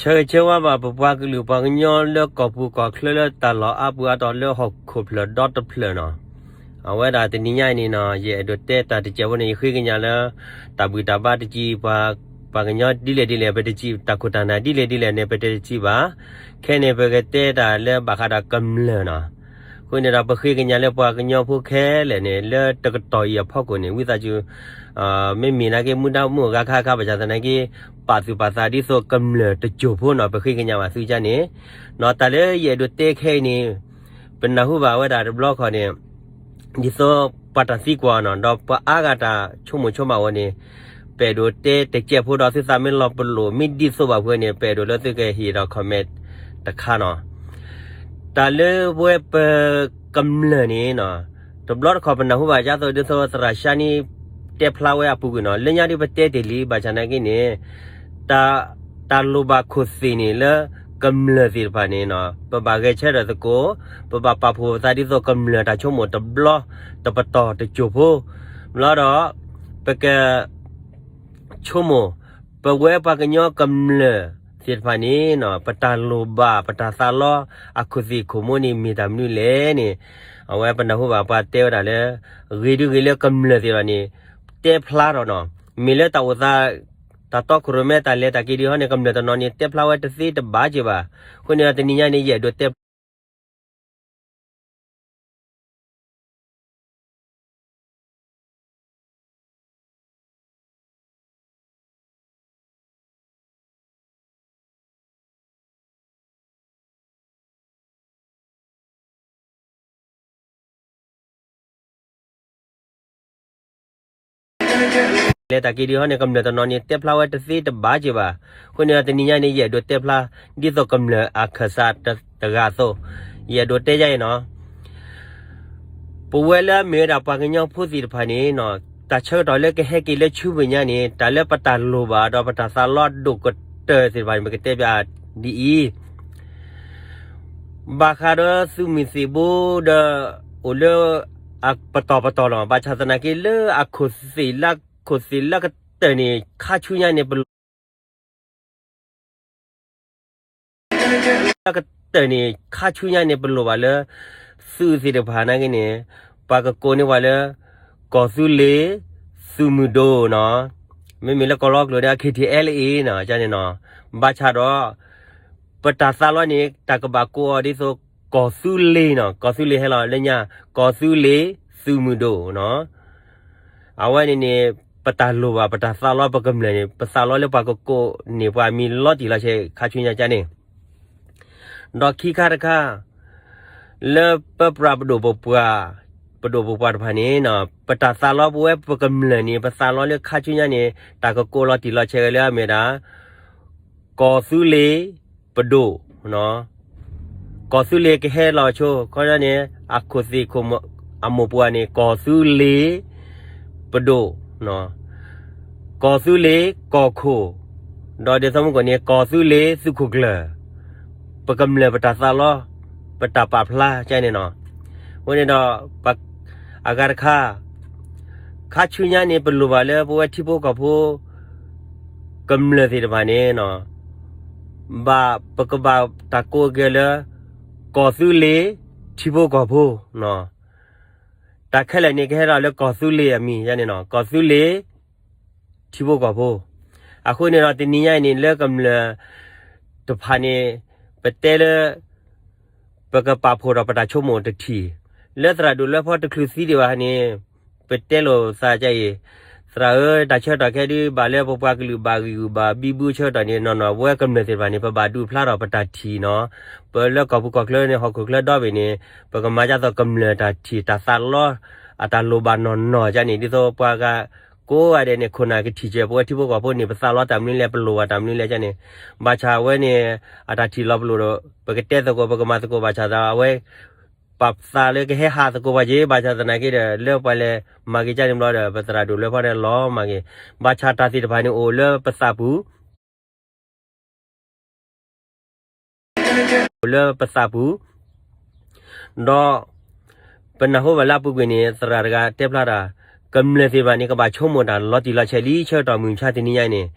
ဆၢဂ့ၤဆၢဝါဘၣ် ပပှၤကလုာ်ပှၤကညီလၢကီၢ်ပူၤကီၢ်ချၢလၢတၢ်လီၢ်အါပူၤအါတီၤလၢဟီၣ်ခိၣ်ဖျၢၣ်ဒီတဖျၢၣ်နီၤ. အဝဲဒၣ်တနံၤညါအံၤန့ၣ်နီၤ ယအဲၣ်ဒိးတဲတၢ်တစဲးဖိန့ၣ် ယဃ့ကညးလၢ တၢ်ဘူၣ်တၢ်ဘါတစံး ပှၤကညီဒ်လဲၣ်ဒ်လဲၣ် ပတစံး တၢ်ခိၣ်တၢ်နၢ်ဒ်လဲၣ်ဒ်လဲၣ်န့ၣ် ပတစံးဘၣ်. ခဲန့ၣ် ပကတဲတၢ်လၢဘၣ်ဃးဒီးကမျၢၢ်နီၤ. အဃိန့ၣ်ဒီး ပဃ့ကညးလၢပှၤကညီဖိခဲလၢာ်န့ၣ် လၢတကတီၢ်အံၤအဖီခိၣ်န့ၣ် ဝံသးစူၤ မ့မ့ၢ်နာ်က့ မူဒါမူအဂၤခါခါ ဘၣ်ဆၣ်သနာ်က့ ပာ်သူၣ်ပာ်သးဒ်သိးကမျၢၢ်တစိၤဖိနီၤ ပဃ့ကညးဘၣ်သုကန့ၣ်နီၤ. တၢ်လၢယအဲၣ်ဒိးတဲခဲအံၤန့ၣ် ပနၢ်ဟူဘၣ်ဝဲဒၣ်တဘျီခီန့ၣ် ဒ်သိးပှၤတၢ်သံကွၢ်နီၤ ဒီးပှၤအါဂၤတၢ်ဆိကမိၣ်ဆိကမးဝဲန့ၣ် ပအဲၣ်ဒိးတဲတစဲးဖိဒီးသုသးမ့ၢ်လီၤပလိာ် မ့ၢ်ဒ်သိးဘၣ်ဖုန့ၣ် ပအဲၣ်ဒိးလၢသုကဟ့ၣ်ဒီး comment တခါနီၤ. တၢ်လၢပဝဲပကမျၢၢ်န့ၣ်နီၤ တဘျီတခီၣ်ပနၢ်ဟူဘၣ်ဒ်သိး ဒ်သိးသရၣ်ၡါန့ၣ်တဲဖျါဝဲအပူၤကွံာ်နီၤ လၢညါဒ်ပတဲတ့ၢ်လံ ဘၣ်ဆၣ်သနာ်က့န့ၣ် တၢ် တၢ်လိၣ်ဘၣ်ခိၣ်သ့ၣ်န့ၣ်လၢကမျၢၢ်သ့ၣ်တဖၣ်န့ၣ်နီၤ ပဘၣ်ဂဲၤဆၢထၢၣ်သကိး ပဘၣ်ပာ်ဖှိၣ်ပသးဒ်သိးကမျၢၢ်တၢ်ဆိကမိၣ်တဘျီ တပတီၢ်တစိၤဖိ ဘျီဒီး ပက ဆိကမိၣ် ပဝဲပှၤကညီကမျၢၢ်သ့ၣ်တဖၣ်န့ၣ်နီၤ ပတၢ်လိၣ်ဘၣ် ပတၢ်သးလီအခိၣ်သ့ၣ်ခိၣ်မိၣ်န့ၣ် မ့ၢ်တၢ်မနုၤလဲၣ်န့ၣ် အဝဲပနၢ်ဟူဘၣ်ပှၤတဲဝဲဒၣ်လၢ ဂ့ၤဒုဂ့ၤလၢကမျၢၢ်သ့ၣ်တဖၣ်န့ၣ် တဲဖျါထီၣ်နီၤ မ့ၢ်လၢတၢ်အိၣ်သး တၢ်တီခိၣ်ရိၣ်မဲ တၢ်လဲၤတၢ်က့ၤဒ်ဟီန့ၣ် ကမျၢၢ်တနီၤန့ၣ် တဲဖျါဝဲတသ့တဘၣ်က့ၤဘၣ်. အဃိန့ၣ်ဒီးတနံၤညါန့ၣ် ယအဲၣ်ဒိးတဲ လဲၤတၢ်က့ၤဒ်ဟီန့ၣ် ကမျၢၢ်တနီၤန့ၣ် တဲဖျါဝဲတသ့တဘၣ်က့ၤဘၣ်. အဃိန့ၣ်ဒီး တနံၤညါန့ၣ် ယအဲၣ်ဒိးတဲဖျါ ဒ်သိးကမျၢၢ်အခၢၣ်စးတဂၤအသိး, ယအဲၣ်ဒိးတဲယါအံၤနီၤ. ပဝဲလၢအမ့ၢ်ဝဲဒၣ်ပှၤကညီဖိသ့ၣ်တဖၣ်န့ၣ်နီၤ, တၢ်ဆၢကတီၢ်လၢကဟဲက့ၤလၢဆူမဲာ်ညါန့ၣ် တၢ်လၢပတၢ်လိၣ်ဘၣ်ဒီးပတၢ်သးလီဒိၣ်ကတၢၢ်သ့ၣ်တဖၣ်န့ၣ် ပကတဲပျးဒ်အံၤ ဘၣ်ဃးဒီးသုးမုၢ်သံၣ်ဘိဒီး အိၣ်လၢအပတီၢ်ပတီၢ်လီၤ. ဘၣ်ဆၣ်သနာ်က့လၢအခိၣ်သ့ၣ်လၢခိၣ်သ့ၣ်လၢကတၢၢ်န့ၣ် ခါဆူညါန့ၣ် ပလိၣ် လၢကတၢၢ်န့ၣ် ခါဆူညါန့ၣ် ပလိၣ်ဘၣ်လၢ သုးသ့ၣ်တဖၣ်နာ်က့န့ၣ် ပှၤကကိးန့ၢ်ပှၤလၢ ကီၢ်သူလ့ၤ သုးမုၢ်ဒိၣ်နီၤ, မ့မ့ၢ်လၢကီၢ်လီၤကျိၤဒီး KTLA နီၤ, န့ၣ်နီၤ. ဘၣ်ဆၣ်ဒီး ပတၢ်သးလီန့ၣ် တၢ်ကဘၣ်ကိးအီၤဒ်သိး ကီၢ်သူလ့ၤနီၤ, ကီၢ်သူလ့ၤဟဲလီၤလၢညါ, ကီၢ်သူလ့ၤ သုးမုၢ်ဒိၣ်နီၤ. အဝဲန့ၣ်န့ၣ် ပတၢ်လိၣ်ဘၣ် ပတၢ်သးလီပကမျၢၢ်န့ၣ် ပသးလီလၢပှၤကကိးန့ၢ်ပှၤမံၤလီၤတံၢ်လီၤဆဲးခါဆူညါကန့ၣ် ဒီးခံခါတခါ လၢပပြးပဒိၣ်ပပှၢ် ပဒိၣ်ပပှၢ်တဖၣ်န့ၣ် ပတၢ်သးလီပဝဲပကမျၢၢ်န့ၣ် ပသးလီလၢခါဆူညါန့ၣ် တၢ်ကကိးလီၤတံၢ်လီၤဆဲးဝဲလၢအမ့ၢ်ဒၣ် ကီၢ်သူလ့ၤပဒိၣ် ကီၢ်သူလ့ၤကဟဲလီၤဆိ ခီန့ၣ် အခိၣ်သ့ၣ်ခိၣ် အမိၢ်ပှၢ်န့ၣ် ကီၢ်သူလ့ၤပဒိၣ်, ကီၢ်သူလ့ၤကီၢ်ခိၣ်, ဒီးဒ်သိးမုၢ်ကီၢ်န့ၣ် ကီၢ်သူလ့ၤသုးခိၣ်ကျၢၢ်, ပကမျၢၢ်ပတၢ်သးလီ ပတၢ်ပာ်ဖျါကန့ၣ်နီၤ. အဃိန့ၣ်ဒီး အဂၤတခါ ခါဆူညါန့ၣ် ပလိၣ်ဘၣ်လၢပဝဲထံဖိကီၢ်ဖိ ကမျၢၢ်သ့ၣ်တဖၣ်န့ၣ် ဘၣ်ပကဘၣ်တၢ်ကိးက့ၤလၢ ကီၢ်သူလ့ၤထံဖိကီၢ်ဖိ, တၢ်ခဲလၢာ်န့ၣ် ကဟဲဒီးလၢကီၢ်သူလ့ၤအမံၤန့ၣ်နီၤ, ကီၢ်သူလ့ၤထံဖိကီၢ်ဖိ. အဃိန့ၣ်ဒီး တနံၤညါအံၤန့ၣ် လၢကမျၢၢ်တဖၣ်န့ၣ် ပတဲလၢ ပကပာ်ဖှိၣ်ဒီးပတၢ်ဆိကမိၣ်တထံၣ်, လၢသရၣ်ဒိၣ်လွဲဖီတချုးသံဒံးဘၣ်န့ၣ် ပတဲလိာ်သးဒ်အံၤ, သရၣ်ဧၢ, တၢ်ဆၢကတီၢ်ခဲဒုး ဘၣ်လၢပပှၤကလုာ်ဘၣ်ဂံၢ်ဂူာ်ဘၣ်ဘံဘူဆၢကတီၢ်န့ၣ်နီၤနီၤ ပဝဲကမျၢၢ်သ့ၣ်တဖၣ်န့ၣ် ပဘၣ်ဒုးဖျါထီၣ်ပတၢ်ထံၣ်နီၤ, ပလၢကီၢ်ပူၤကီၢ်ချၢန့ၣ် ဟီၣ်ခိၣ်ချၢဒီဘ့ၣ်န့ၣ် ပကမၤဒ်သိးကမျၢၢ်တၢ်ထံၣ်တၢ်သးလီ အတၢ်လိၣ်ဘၣ်နီၢ်နီၢ်ကန့ၣ် ဒ်သိးပှၤဂၤကိးဂၤဒဲးန့ၣ် ခိၣ်နၢ်ကထံၣ်က့ၤ ပဝဲထံဖိကီၢ်ဖိန့ၣ် ပသးလီတၢ်မနုၤလဲၣ် ပလိၣ်ဘၣ်တၢ်မနုၤလဲၣ်ကန့ၣ်, ဘၣ်ဆၣ်အဝဲန့ၣ် အတၢ်ထံၣ်လီၤပလိာ်ဒီး ပကတဲသကိး ပကမၤသကိး ဘၣ်ဆၣ်သးအဝဲ ပာ်သးလၢကဟဲဟးသကိးပှၤက့ၤ ဘၣ်ဆၣ်သနာ်က့ဒီး လၢပှၤလဲၤမၤက့ၤကန့ၣ်ဘျီဒီး ပသရၣ်ဒိၣ်လွဲဖီန့ၣ်လီၤမၢ်က့ၤ, ဘၣ်ဆၣ်တၢ်သ့ၣ်တဖၣ်န့ၣ်အိၣ်လၢပသးပူၤ အိၣ်လၢပသးပူၤ, ဒီး ပနၢ်ဟူဘၣ်လၢအပူၤကွံာ်န့ၣ် သရၣ်တဂၤတဲဖျါတၢ်, ကမျၢၢ်သ့ၣ်တဖၣ်န့ၣ် ကဘၣ်ဆိကမိၣ်တၢ်လီၤတံၢ်လီၤဆဲးလံ ဆၢကတီၢ်မုၢ်မဆါတနံၤညါအံၤန့ၣ်,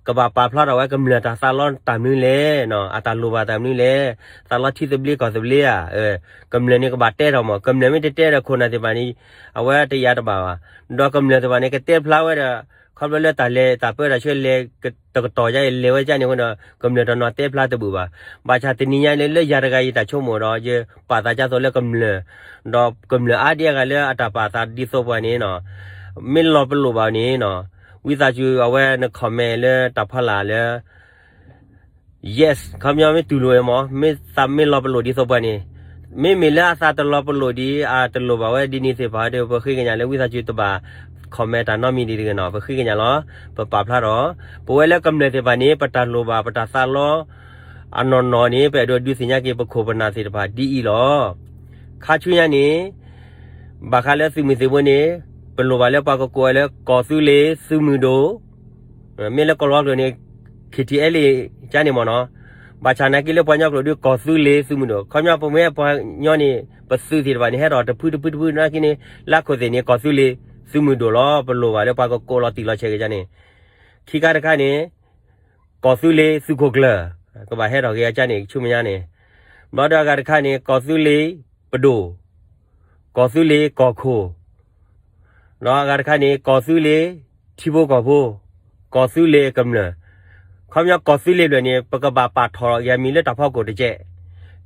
ကဘၣ်ပာ်ဖျါထီၣ်ဝဲကမျၢၢ်တၢ်သးလီတၢ်မနုၤလဲၣ်, အတၢ်လိၣ်ဘၣ်တၢ်မနုၤလဲၣ်, သးလီထံသဘျ့ကီၢ်သဘျ့ဧါ, ကမျၢၢ်န့ၣ်ကဘၣ်တဲထီၣ်မး, ကမျၢၢ်မ့ၢ်တတဲဒီးခိၣ်နၢ်သ့ၣ်တဖၣ်န့ၣ် အဝဲတယာ်တဘၣ်ဘၣ်, ဒီးကမျၢၢ်သ့ၣ်တဖၣ်န့ၣ် ကတဲဖျါဝဲဒီး ခီဖျိလၢတၢ်လဲၤတၢ်ပၢတၢ်ဆှၢလဲၤ တကတီၢ်ဒ်အံၤ လဲၤဝဲဒ်န့ၣ်အဃိဒီး ကမျၢၢ်တနီၤတဲဖျါတဘူၣ်ဘၣ်. ဘၣ်ဆၣ်တနံၤညါလၢ လၢယၤတဂၤယတၢ်ဆိကမိၣ်ဒီး ယပာ်သးဒ်သိးလၢကမျၢၢ်, ဒီးကမျၢၢ်အါဒံအါဂၤလၢအတၢ်ပာ်သးဒ်သိးပှၤန့ၣ်နီၤ, မ့ၢ်လီၤပလိာ်ဘၣ်န့ၣ်နီၤ, ဝံသးစူၤအဝဲန comment လၢတၢ်ဖီလာ်လၢ yes ခီပညီမ့ၢ်တူၢ်လိာ်ဝဲမး, မ့ၢ်သးမ့ၢ်လီၤပလိာ်ဒ်သိးပှၤန့ၣ်, မ့မ့ၢ်လၢအသးတလီၤပလိာ်ဒ်အတလိၣ်ဘၣ်ဝဲဒ်န့ၣ်သ့ၣ်တဖၣ်ဒီး ပဃ့ကညးလၢဝံသးစူၤတဘၣ် comment တၢ်နီတမံၤဒ်တဂ့ၤနီၤ, ပဃ့ကညးလီၤ, ပပာ်ဖျါထီၣ်, ပဝဲလၢကမျၢၢ်သ့ၣ်တဖၣ်န့ၣ် ပတၢ်လိၣ်ဘၣ်ပတၢ်သးလီ အနီၢ်နီၢ်န့ၣ် ပအဲၣ်ဒိးဒုးသ့ၣ်ညါက့ၤပခိၣ်ပနၢ်သ့ၣ်တဖၣ်ဒ်အံၤလီၤ. ခါဆူညါန့ၣ် ဘၣ်ဃးလၢသုးမုၢ်သံၣ်ဘိန့ၣ် ပလိၣ်ဘၣ်လၢပှၤကကိးဝဲလၢကီၢ်သူလ့ၤသုးမုၢ်ဒိၣ်, မ့ၢ်လၢကီၢ်လီၤကျိာ်န့ၣ် KTLA ကန့ၣ်မ့ၢ်နီၤ, ဘၣ်ဆၣ်နာ်က့လၢပှၤကညီကျိာ်ဒီး ကီၢ်သူလ့ၤသုးမုၢ်ဒိၣ်, ခီပညီပမ့ၢ်ပှၤကညီန့ၣ် ပသုးသ့ၣ်တဖၣ်န့ၣ် ဟဲထီၣ်တဖုတဖုတဖုနာ်က့န့ၣ် လၢခိၣ်သ့ၣ်န့ၣ် ကီၢ်သူလ့ၤသုးမုၢ်ဒိၣ်လီၤ, ပလိၣ်ဘၣ်လၢပှၤကကိးလီၤတံၢ်လီၤဆဲးက့ၤန့ၣ်, ခံခါတခါန့ၣ် ကီၢ်သူလ့ၤသုးခိၣ်ကျၢၢ်, ကဘၣ်ဟဲထီၣ်က့ၤအကန့ၣ် ဆူမဲာ်ညါန့ၣ်, ဘျီဒီးအဂၤတခါန့ၣ် ကီၢ်သူလ့ၤပဒိၣ်, ကီၢ်သူလ့ၤကီၢ်ခိၣ်, ဒီးအဂၤတခါန့ၣ် ကီၢ်သူလ့ၤထံဖိကီၢ်ဖိ, ကီၢ်သူလ့ၤကမျၢၢ်, ခီပညီကီၢ်သူလ့ၤဘျဲၣ်န့ၣ် ပကဘၣ်ပာ်ထီၣ်ယၤမံၤလၢတၢ်ဖီခိၣ်တကဲး,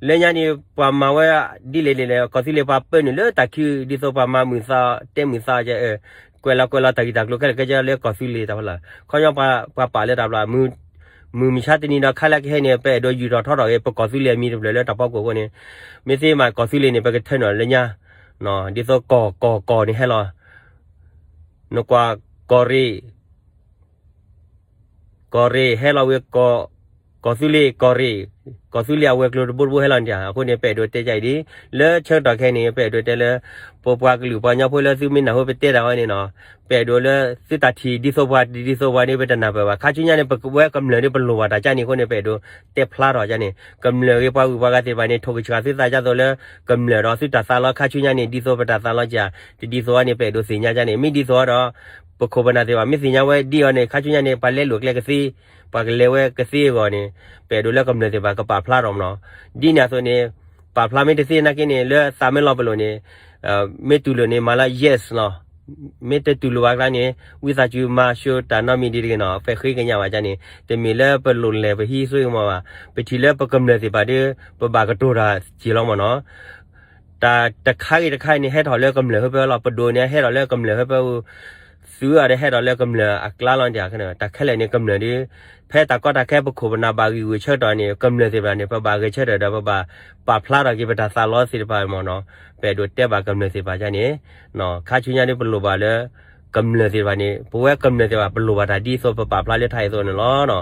လၢညါန့ၣ် ပှၤမၤဝဲဒ်လဲၣ်ဒ်လဲၣ် ကီၢ်သူလ့ၤပှၤပၢနုာ်လၢတၢ်ခံ ဒ်သိးပှၤမၤမုာ်သး တဲမုာ်သး ကွဲးလီၤကွဲးလီၤတၢ်ဂ့ၢ်တၢ်ကျိၤခဲလၢာ်ခဲဆ့လၢကီၢ်သူလ့ၤတၢ်ဖီလာ်, ခီပညီပှၤပာ်လၢတၢ်ဘျီ မုၢ်မဆါတနံၤဒီးခါလၢကဟဲန့ၣ် ပအဲၣ်ဒိးယူာ်ထီၣ်ထီထီၣ်က့ၤ ပကီၢ်သူလ့ၤအမံၤတဖျၢၣ်လၢတၢ်ဖီခိၣ်အဃိန့ၣ်, မ့ၢ်သ့မးကီၢ်သူလ့ၤန့ၣ် ပကထၢနုာ်လၢညါ, ဒ်သိးကီၢ်ကီၢ်ကီၢ်န့ၣ်ဟဲလီၤ, နကွၢ်ကီၢ်ရ့ၣ် ကီၢ်ရ့ၣ်ဟဲလီၤဝံၤ ကီၢ်သူလ့ၤ ကီၢ်ရ့ၣ်, ကီၢ်သူလ့ၤအဝဲၤကျိၤတဘိတဘိဟဲလီၤန့ၣ်ဧါ, အဃိန့ၣ် ပအဲၣ်ဒိးတဲကအံၤဒ်, လၢဆၢကတီၢ်ခဲအံၤန့ၣ် ပအဲၣ်ဒိးတဲလၢ ပပှၤကလုာ်ပှၤကညီဖိလၢသုမ့ၢ်နၢ်ဟူပတဲတၢ်ဝဲန့ၣ်နီၤ, ပအဲၣ်ဒိးလၢသုတၢ်ထံၣ်ဒ်သိးပှၤတဒ်သိးပှၤန့ၣ် ပတနၢ်ပၢၢ်ဘၣ်, ခါဆူညါန့ၣ် ပဝဲကမျၢၢ်ဒီးပလိၣ်ဘၣ်တၢ်ကန့ၣ်အဃိန့ၣ် ပအဲၣ်ဒိးတဲဖျါထီၣ်ကန့ၣ်, ကမျၢၢ်ဂ့ၤပှၤဂုၤပှၤဂၤသ့ၣ်တဖၣ်န့ၣ် ထိၣ်ကဆှီသုသးဒ်သိးလၢ ကမျၢၢ်ဒီးသုတၢ်သးလီခါဆူညါန့ၣ် ဒ်သိးပတၢ်သးလီက့ၤ တဒ်သိးန့ၣ် ပအဲၣ်ဒိးသ့ၣ်ညါကန့ၣ်, မ့ၢ်ဒ်သိးဒီး ပခိၣ်ပနၢ်သ့ၣ်တဖၣ် မ့ၢ်သ့ၣ်ညါဝဲဒ်အံၤန့ၣ် ခါဆူညါန့ၣ် ပှၤလဲလိာ်ကျဲကသ့, ပှၤကလဲၤဝဲကသ့အဂီၢ်န့ၣ် ပအဲၣ်ဒိးလၢကမျၢၢ်သ့ၣ်တဖၣ်ကပာ်ဖျါထီၣ်မနီၤ, ဒ်န့ၣ်အသိးန့ၣ် ပာ်ဖျါမ့ၢ်တသ့နာ်က့န့ၣ် လၢသးမ့ၢ်လီၤပလိာ်န့ၣ် မ့ၢ်တူၢ်လိာ်န့ၣ် မၤလၢ yes လီၤ, မ့ၢ်တတူၢ်လိာ်ဘၣ်အကျါန့ၣ် ဝံသးစူၤမၤ show တၢ်နီတမံၤဒ်တဂ့ၤနီၤ, ပဃ့ကညးဘၣ်ကန့ၣ် တမ့ၢ်လၢပလိၣ်လဲၢ်ပဟံးစိကမီၤဘၣ်, ပထံၣ်လၢပကမျၢၢ်သ့ၣ်တဖၣ်ဒီး ပဘၣ်ကတိၤတၢ်စ့ၢ်ကီးလီၤမနီၤ တၢ်တခါဂ့ၤတခါအံၤန့ၣ် ဟဲထီၣ်လၢကမျၢၢ်ဟၢဖၢလီၤ, ပဒိၣ်န့ၣ် ဟဲထီၣ်လၢကမျၢၢ်ဟၢဖၢအူ, သုးအီၤဒီးဟဲထီၣ်လၢကမျၢၢ်အကျါလီၤန့ၣ်, တၢ်ခဲလၢာ်န့ၣ် ကမျၢၢ်ဒီး ဖဲတၢ်ကီတၢ်ခဲပခိၣ်ပနၢ်ဘၣ်ဂံၢ်ဂုာ်ဆၢကတီၢ်န့ၣ် ကမျၢၢ်သ့ၣ်တဖၣ်န့ၣ် ပဘၣ်ဂဲၤဆၢထၢၣ်ဒီးပဘၣ်ပာ်ဖျါထီၣ်က့ၤပတၢ်သးလီသ့ၣ်တဖၣ်မနီၤ, ပအဲၣ်ဒိးတဲဘၣ်ကမျၢၢ်သ့ၣ်တဖၣ်န့ၣ်, ခါဆူညါဒ်ပလိၣ်ဘၣ်လၢ ကမျၢၢ်သ့ၣ်တဖၣ်န့ၣ် ပဝဲကမျၢၢ်သ့ၣ်တဖၣ် ပလိၣ်ဘၣ်တၢ်ဒ်သိးပပာ်ဖျါလၢထါအံၤအသိးန့ၣ်လီၤ.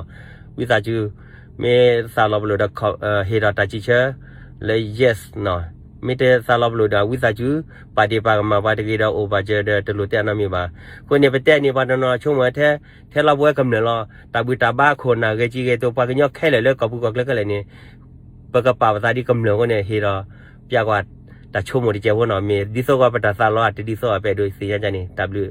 ဝံသးစူၤ မ့ၢ်သးလီၤပလိာ်ဒီး ဟ့ၣ်ဒီးတၢ်စံးဆၢလၢ yes နီၤ, မ့ၢ်တသးလီၤပလိာ်ဒီး ဝံသးစူၤ ပာ်ဒ့ၣ်ပာ်ကမၣ်ပှၤတဂ့ၤဒီး အိၣ်ဘၣ်စၢၤဒီးတလိၣ်တဲအနီတမံၤဘၣ်. အဃိန့ၣ် ပတဲန့ၣ် ပှၤတနီၤဆိကမိၣ်ထဲ ထဲလီၤပဝဲကမျၢၢ်လီၤ. တၢ်ဘူၣ်တၢ်ဘါခိၣ်နၢ်ဂဲၤကံဂဲၤတိၤ ပှၤကညီခဲလၢာ်လၢကီၢ်ပူၤကီၢ်ချၢခဲလၢာ်န့ၣ် ပကပာ်ပသးဒ်ကမျၢၢ်အဃိန့ၣ် ဟ့ၣ်ဒီး ပျဲကွၢ်တၢ်ဆိကမိၣ်တကဲးဖိနီၤ, မ့ၢ်ဒ်သိးကီးပတၢ်သးလီ တဒ်သိးအပအဲၣ်ဒိးသ့ၣ်ညါန့ၣ် တၢ်ဘျုး